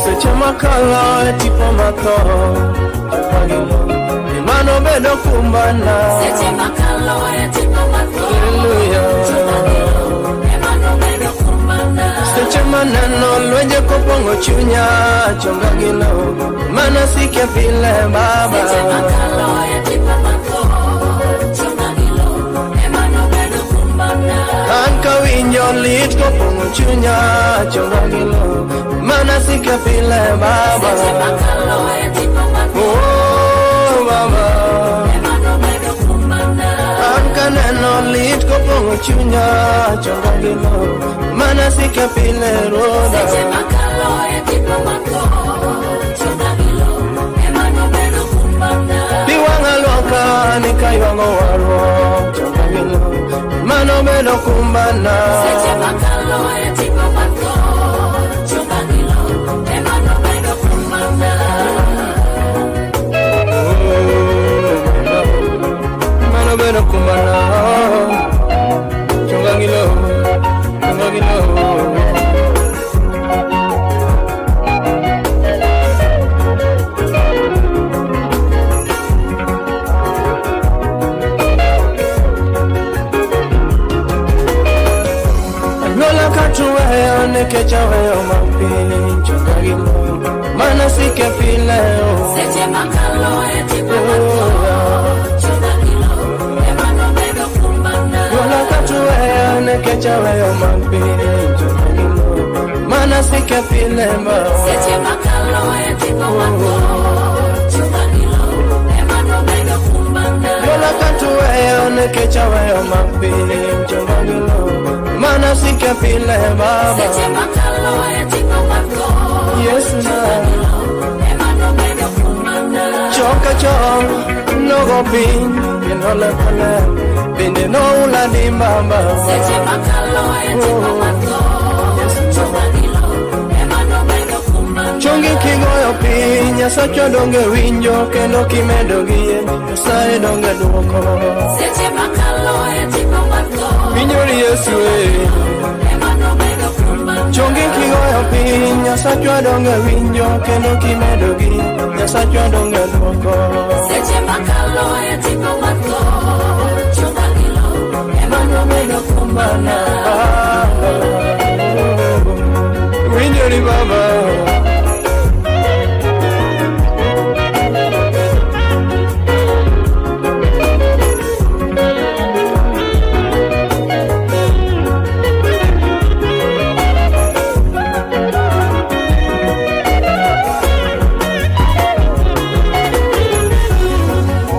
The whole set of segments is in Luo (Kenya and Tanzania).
Seche makalo e tipo matho, chonga gi lowo emano bedo kumbana. Seche makalo e tipo matho, Hallelujah. chonga gi lowo emano bedo kumbana. Seche maneno lwenje kopong'o chunya, chonga gi lowo mana sike pile baba. Seche makalo e tipo matho, chonga gi lowo emano bedo kumbana. An kawinjo lit kopong'o chunya, chonga gi lowo mana sike pile baba. Seche makalo e tipo matho, Oh baba. emano bedo kumbana. An kaneno lit kopong'o chunya, chonga gi lowo mana sike pile ruodha. Seche makalo e tipo matho, chonga gi lowo emano bedo kumbana. Pi wang'a luoka ni kaywago warruok, chonga gi lowo mano bedo kumbana. Seche makalo e tipo matho, chonga gi lowo emano bedo kumbana. Oh, mano bedo kumbana. Chonga gi lowo, chonga gi lowo. Anyuola katuweyo nikech aweyo mapiny, chonga gi lowo mana sike pile oh. Seche makalo e tipo matho, chonga gi lowo emano bedo kumbana. Anyuola katuweyo nikech aweyo mapiny, chonga gi lowo mana sike pile ma. Seche makalo e tipo matho, chonga gi lowo emano bedo kumbana. Anyuola katuweyo nikech aweyo mapiny, chonga gi lowo mana sike pile baba. Seche makalo e tipo matho, Yesu na. chonga gi lowo emano bedo kumbana. Chon ka chon nogo piny kendo lepone bende noula dimbamba. Seche makalo e tipo matho, chonga gi lowo emano bedo kumbana. Chongi kigoyo piny, Nyasachwa donge winjo kendo kimedo gi yie, Nyasaye donge duoko. Seche makalo e tipo matho, Winjori Yesu e. emano bedo kumbana. Chongi kigoyo piny, Nyasachwa donge winjo kendo kimedo gi yie, Nyasachwa donge duoko. Seche makalo e tipo matho, chonga gi lowo emano bedo kumbana. Baba, winjori baba.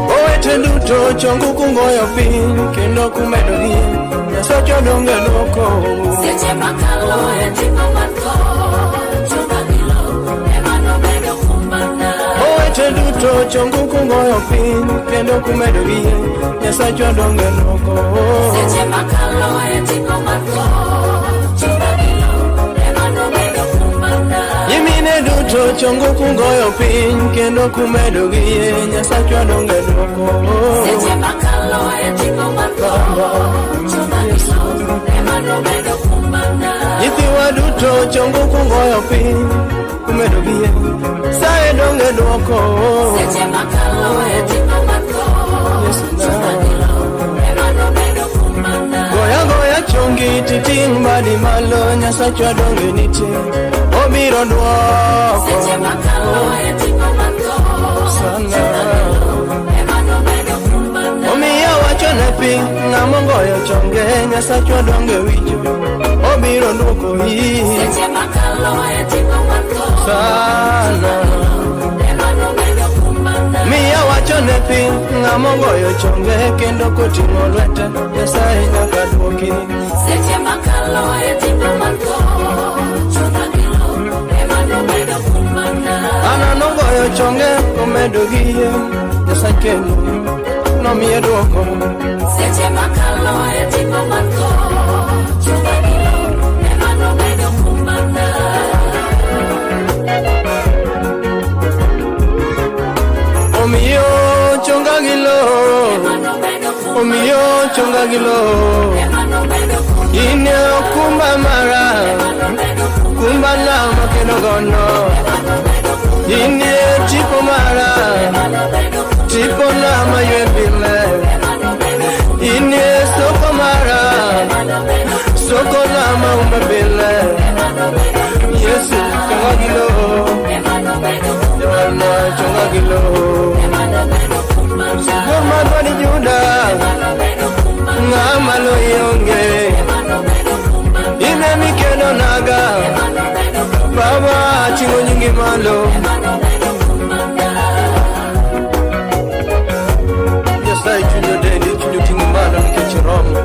Owete duto chongu kungoyo piny kendo kumedo gi yie, Nyasachwa donge duoko. Seche makalo e tipo matho, chonga gi lowo emano bedo kumbana. Owete duto chongu kungoyo piny kendo kumedo gi yie, Nyasachwa donge duoko. Seche makalo e tipo matho, chonga gi lowo emano bedo kumbana. Nyimine duto chongu kungoyo piny kendo kumedo gi yie, Nyasachwa donge duoko. Seche makalo e tipo matho, chonga gi lowo emano bedo kumbana. Nyithiwa duto chongu kungoyo piny kumedo gi yie, Nyasaye donge duoko. Seche makalo e tipo matho, chonga gi lowo emano bedo kumbana. Goya goya chongi titing' badi malo, Nyasachwa donge nitie, obiro duoko. Seche makalo e tipo matho, Sana. chonga gi lowo emano bedo kumbana. Omiyo awacho ne piny ng'ama ogoyo chonge, Nyasachwa donge winjo, obiro duoko iyi. Seche makalo e tipo matho, Sana. emano bedo kumbana. Miyo awacho ne piny ng'ama ogoyo chonge kendo koting'o lwete, Nyasaye nyaka duoki. Seche makalo e tipo matho, chonga gi lowo emano bedo kumbana. Ana nogoyo chonge komedo gi yie, Nyasaye kendo nomiye duoko. Seche makalo e tipo matho, chonga gi lowo emano bedo kumbana. Omiyo chonga gi lowo, Emano bedo kumbana. omiyo chonga gi lowo. Emano bedo kumbana. In e okumba mara, Emano bedo kumbana. kumba na makedo gono. Emano Inie tipo mara, tipo na maywe pile. Inie soko mara, soko na maume pile. Yesu chonga gilo, Joana chonga gilo. Sibuor madwani Juda, ng'ama loyonge. Ine mikeno naga, Baba ting'o nyingi malo. Nyasaye chuny odendi, chuny oting'o malo nikech iromo.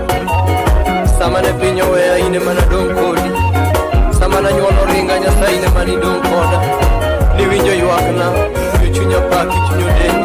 Sama ne piny oweya in ema nadong' kodi. Sama nanyuolo ringa Nyasaye in ema nidong' koda. Niwinjo ywakna, omiyo chunya paki, chuny odendi.